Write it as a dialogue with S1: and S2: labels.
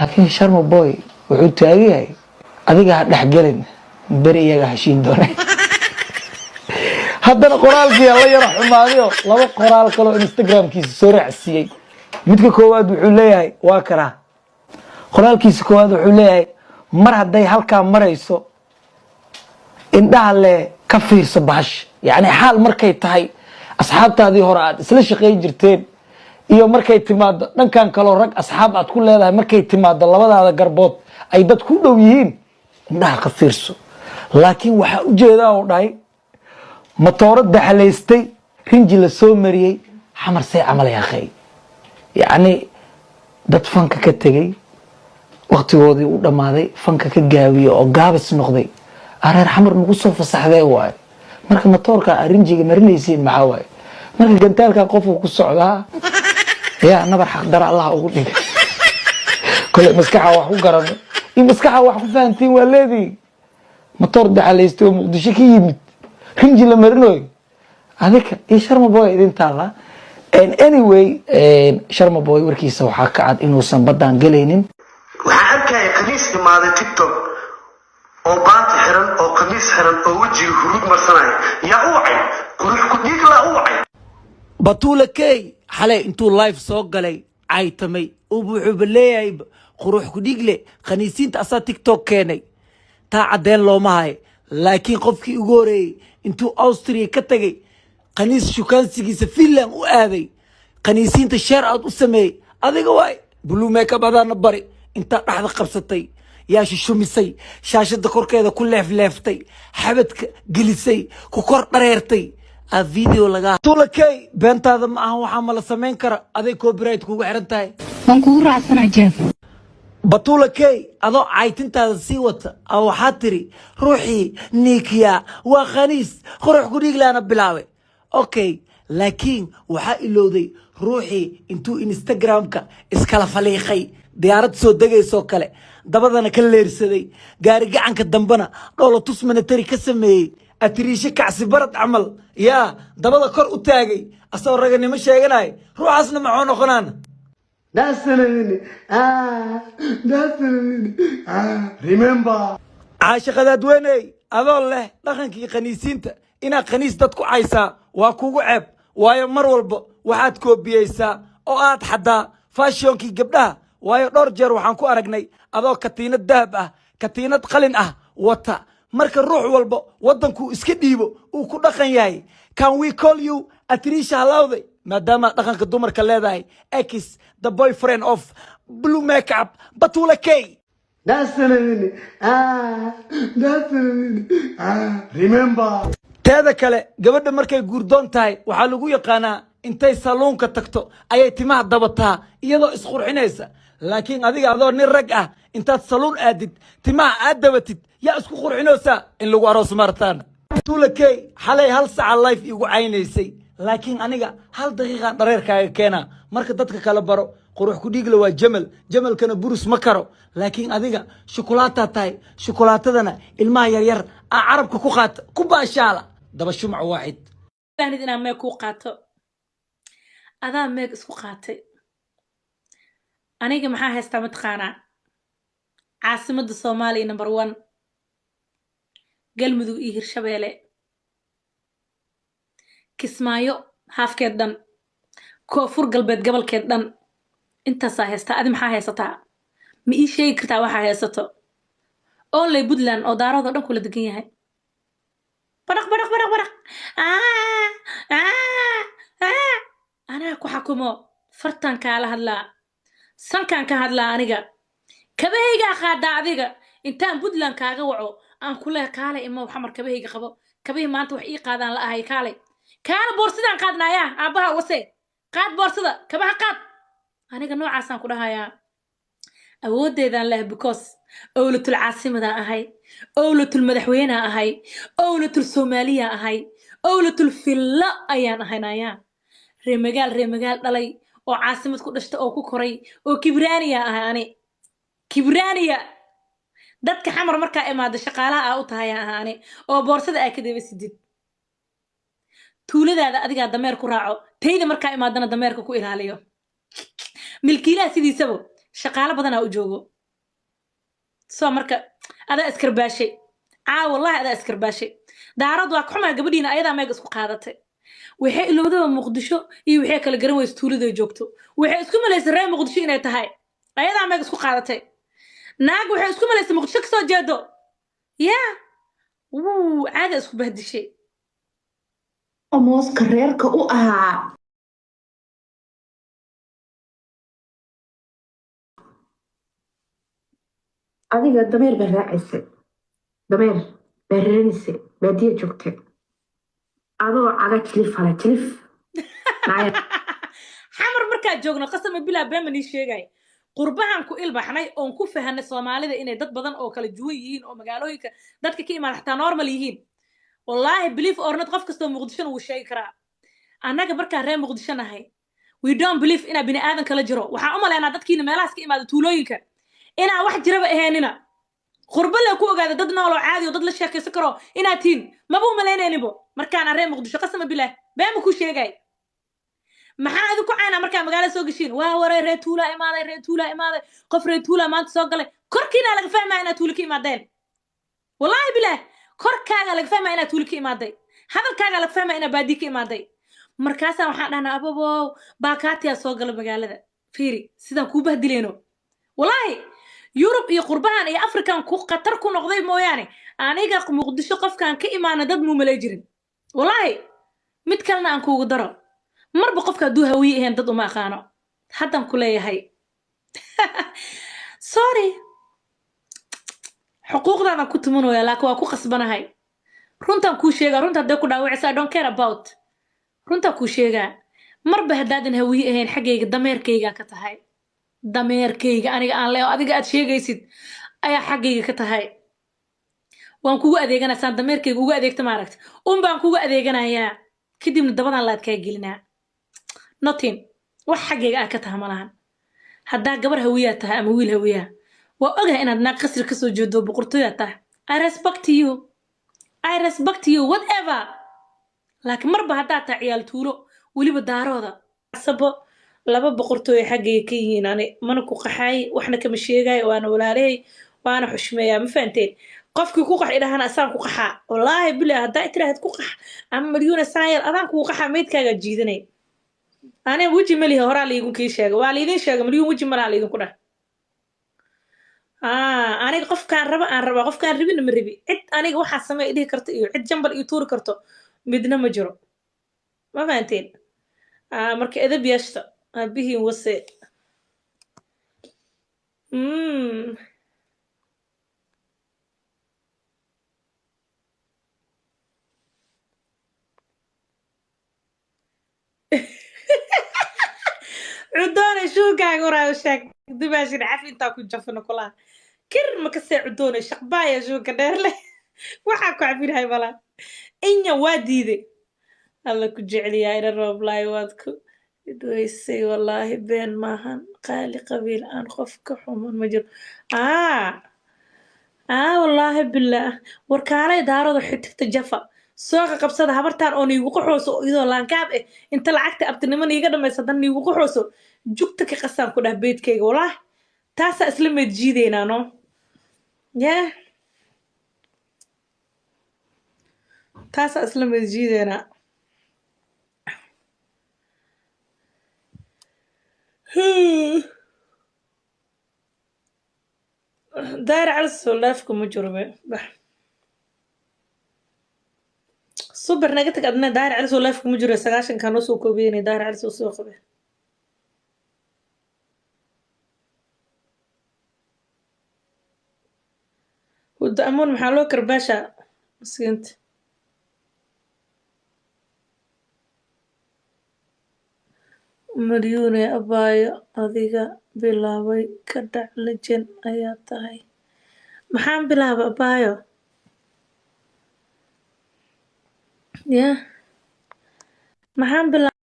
S1: Laakiin Sharma Boy wuxuu taagan yahay, adiga ha dhexgelin, beri iyaga heshiin doona. Haddana qoraalkii la yaro xumaadayo, laba qoraal kaloo Instagramkiisa soo raacsiiyey. Midka koowaad wuxuu leeyahay, waa karaa qoraalkiisa koowaad, wuxuu leeyahay: "Mar hadday halkaa marayso, indhaha le ka fiirso bahasha." Yacni xaal markay tahay asxaabtaadii hore aad isla shaqayn jirteen iyo markay timaado dhankan kaloo rag asxaab aad ku leedahay, markay timaado labadaada garbood ay dad ku dhow yihiin, indhaha ka fiirso. Laakiin waxaa ujeedaa oo dhahay matooro daxalaystay, rinji la soo mariyey, Xamar say camal yaaqey. Yacni dad fanka ka tegey, waktigoodii u dhammaaday, fanka ka gaabiye oo gaabis noqday, areer Xamar nagu soo fasaxdee waaye. Marka matoorka aad rinjiga marinaysiin maxaa waaye? Marka gantaalkan qofku ku socdaa yaa nabar xaqdara Allah ugu dhigay. Kole maskaxa wax ku garano iyo maskaxa wax ku fahantiin waa leedihi. Matoor daxalaystay oo Muqdisho ka yimid, rinji la marinoy, adika iyo Sharma Boy idin taala. Anyway, Sharma Boy warkiisa waxaa ka cad inuusan baddaan gelaynin.
S2: Waxaan arkaya khamiis imaaday TikTok oo baati xiran oo khamiis xiran oo wejiga huruud marsanaya. Yaa u wacay? Qurux ku dhiiglaa u wacay.
S1: Batuula Key xalay intuu live soo galay caytamay, wuxuuba leeyahay qurux ku dhiigle khaniisiinta asaa TikTok keenay. Taa caddeen looma hayo, laakiin qofkii ugu horeeyey intuu Austria ka tegay khaniis shukaansigiisa Finland u aaday, khaniisiinta share aad u sameeyey adiga waay. Blue makeup adaana bari, intaa dhexda qabsatay yaa shushumisay, shaashada korkeeda ku leefleeftay, xabadka gelisay, ku kor dhareertay, aa video lagaa. Tulakey, beentaada ma ahan, waxaa ma la samayn kara, aday copyright kugu xiran tahay.
S3: Waan kugu raacsanaa, Jeef.
S1: Batula Key, adoo caytintaada sii wata a waxaa tiri ruuxii niikiya waa khaniis, qurux ku dhiiglaana bilaabay. Okay, laakiin waxaa ilowday ruuxii intuu Instagramka iskala faliiqay, diyaarad soo degaysoo kale dabadana ka leersaday, gaari gacanka dambena dhoolo tus military ka sameeyey, atiriishe kacsi barad camal yaa dabada kor u taagay, asagoo raganimo sheeganaya, ruuxaasna maxuu noqonaan?
S2: That's ah, that's ah, remember.
S1: Caashiqadaadweyney, adoo leh dhaqankii khaniisiinta, inaad khaniis dad ku caysaa waa kugu ceeb, waayo mar walba waxaad koobiyeysaa oo aad xaddaa fashionkii gabdhaha. Waayo dhowr jeer waxaan ku aragnay adoo katiinad dahab ah, katiinad qalin ah wata. Marka ruux walba waddankuu iska dhiibo uu ku dhaqan yahay. Can we call you atiriisha halawday, maadaama dhaqanka dumarka leedahay, ex the boyfriend of Blue Makeup Batula K?
S2: That's ah, that's ah, remember.
S1: Teeda kale, gabadha markay guurdoon tahay waxaa lagu yaqaanaa intay saluunka tagto ayay timaha dabataa iyadoo isqurxinaysa. Laakiin adiga adoo nin rag ah, intaad saluun aadid timaha aad dabatid, yaa isku qurxinaysaa in lagu aroos martaan? Tula Key, xalay hal saca live igu caynaysay, laakiin aniga hal daqiiqaan dhareerkaaga keenaa. Marka dadka kala baro, qurux ku dhiigla waa jamal, jamalkana burus ma karo, laakiin adiga shukulaataa tahay, shukulaatadana ilmaha yaryar aa carabka ku qaata, ku baashaala daba shumac waaxid.
S4: Baahnid inaan meeg kuu qaato, adaa meeg isku qaatay. Aniga maxaa haystaa mataqaanaa? Caasimadda Soomaaliya number one, Galmudug iyo Hirshabeele, Kismaayo haafkeed dhan, Koonfur Galbeed gobolkeed dhan, intaasaa haystaa. Adi maxaa haysataa? Ma ii sheegi kartaa waxaa haysato? Only Puntland oo daaradoo dhan kula degan yahay. Baraq baraq baraq baraq. Ah, ah, ah. Anaa ku xakumo, fartan kaala hadlaa, sankaan ka hadlaa. Aniga kabahaygaa qaadaa. Adiga intaan Puntland kaaga waco aan ku leehay, "Kaalay, imow Xamar, kabahayga qabo, kabahii maanta wax ii qaadaan la ahay, kaalay, kaala, boorsadaan qaadnaayaa, aabbaha wase, qaad boorsada, kabaha qaad." Aniga noocaasaan ku dhahayaa, awooddeedaan leh, because owlatul caasimadaan ahay, owlatul madaxweynea ahay, owlatul Soomaaliya ahay, owlatul fillo ayaan ahaynayaa. Reemagaal, reemagaal dhalay oo caasimad ku dhashta oo ku koray oo kibraaniya ahay. Ani kibraaniya dadka Xamar markaa imaado shaqaalaha aa u tahay aha ani, oo boorsada aa ka daba sidid. Tuuladaada adigaa dameer ku raaco, tayda markaa imaadana dameerka ku ilaaliyo. Milkiilaha sidiisaba Shaqaalo badanaa u joogo. Soo marka adaa iskarbaashay caa, wallahi adaa iskarbaashay. Daarad waa ka xumaa, gabadhiina ayadaa meeg isku qaadatay. Waxay ilowdaba Muqdisho iyo waxay kala garan weysa tuuladay joogto. Waxay isku malaysay reer Muqdisho inay tahay. Ayadaa meeg isku qaadatay. Naag waxay isku malaysay Muqdisho kasoo jeedo. Yaa wuu caada isku bahdishay.
S3: Mooska reerka u ahaa. Adiga dameer baa raacaysay, dameer baa raranaysay, baadiya joogtay, adoo caga jilif hale jilif naaya.
S4: Xamar markaa joogno, qasama bilaa been nii sheegay, qurbahan ku ilbaxnay oon ku fahanay Soomaalida inay dad badan oo kala duwan yihiin, oo magaalooyinka dadka ka imaada xataa normal yihiin. Wallaahi, believe or not, qof kastoo Muqdishona wuu sheegi karaa. Annaga markaan reer Muqdisho nahay, we don't believe inaa bini aadan kala jiro. Waxaan u malaynaa dadkiina meelahaas ka imaada, tuulooyinka, inaa wax jiraba ahaynina. Qurbo le ku ogaada dad nool oo caadi oo dad la sheekaysan karo inaad tihiin. Maba u malaynayninbo markaan reer Muqdisho. Qasama bilaah been ma ku sheegay. Maxaa idinku caynaa markaa magaalada soo geshiin? Waa waray, reer tuulaa imaaday, reer tuulaa imaaday, qof reer tuulaa maanta soo galay. Korkiinaa laga fahmaya inaad tuulo ka imaadeen. Wallaahi bilaah, korkaagaa laga fahmaya inaad tuulo ka imaaday, hadalkaagaa laga fahmaya inaad baadiye ka imaaday. Markaasaa waxaan dhahnaa, ababow, baakaatiyaa soo gala magaalada. Fiiri sidaan kuu bahdileyno. Wallaahi, Yurub iyo qurbahan iyo Afrikan ku khatar ku noqday mooyaane, aniga Muqdisho qofkaan ka imaana dad muu malay jirin. Wallaahi, mid kalena aan kuugu daro: marba qofka hadduu Hawiye ahayn, dad uma aqaano. Haddaan ku leeyahay sorry, xuquuqdaadaan ku tumanaya, laakiin waa ku qasbanahay. Runtaan kuu sheegaa. Runta hadday ku dhaawacaysa, I don't care about. Runtaan kuu sheegaa: marba haddaadan Hawiye ahayn, xaggayga dameerkaygaa ka tahay. Dameerkayga aniga aan leo, adiga aad sheegaysid ayaa xaggayga ka tahay. Waan kugu adeeganaa saan dameerkayga ugu adeegta, maaragta, un baan kugu adeeganayaa, kadibna dabadan laad kaa gelinaa. Nothing, wax xaggayga aad ka taha malahan. Haddaa gabar Hawiyaa tahay ama wiil Hawiyaa, waa ogahay inaad naag qasri kasoo jeedo, boqortooyaa tahay. I respect you, I respect you, whatever. Laakiin marba haddaa tahay ciyaal tuulo, weliba Daarooda, sabo laba boqortooy xaggayga ka yihiin, ani mana ku qaxaay, waxna kama sheegaayo. Waana walaalahay, waana xushmeeyaa. Ma fahanteen? Qofkii ku qax idhahana, asaan ku qaxaa. Wallaahi bilah, haddaa tiraahad ku qax ama malyuuna saayar, adaan kugu qaxaa, meydkaagaa jiidanay. Aniga weji malihi, horaa laydin kii sheegay, waa laydin sheegay. Malyuun weji malaha laydinku dhah. Aniga qofkaan raba aan rabaa, qofkaan rabina ma rabi. Cid aniga waxaa samey dhihi karta iyo cid jambal iyo tuuri karto midna ma jiro. Ma fahanteen? Marka edab yeeshta, aabihiin wase. Cudoone, shuukaaga waraa sheeg. Dumaashin cafi intaa ku jafino kulaha kir ma kasee. Cudoone shaqbaaya, shuuka dheer leh, waxaa ku cafinahay malaa inya waa diiday. Alla ku jeceliyaa ina rooblaay, waad ku idweysay. Wallaahi been maahan, qaali. Qabiil aan qof ka xuman ma jiro. Wallaahi bilaah, warkaalay Daarada xitigta jafa sooqa qabsada habartaan oo niigu qaxooso, iyadoo laankaab eh inta lacagta abtinimo niiga dhamaysa, haddana niigu qaxooso. Jugta ka qasaan ku dhah beydkayga. Walaah, taasaa isla meed jiideynaa. No yeah, taasaa isla meed jiideynaa. Daari calso leefka ma jiro be bax. Super naga tag adna. Daari calso leefka ma jiro. 90-ka noo soo koobiyeynay. Daari calso soo qabe. Wada amoon, maxaa loo karbaashaa miskiinta? Maryuune abaayo, adiga bilaabay ka dhac, legend ayaa tahay. Maxaan bilaabay, abaayo? Ya, maxaan bilaabay?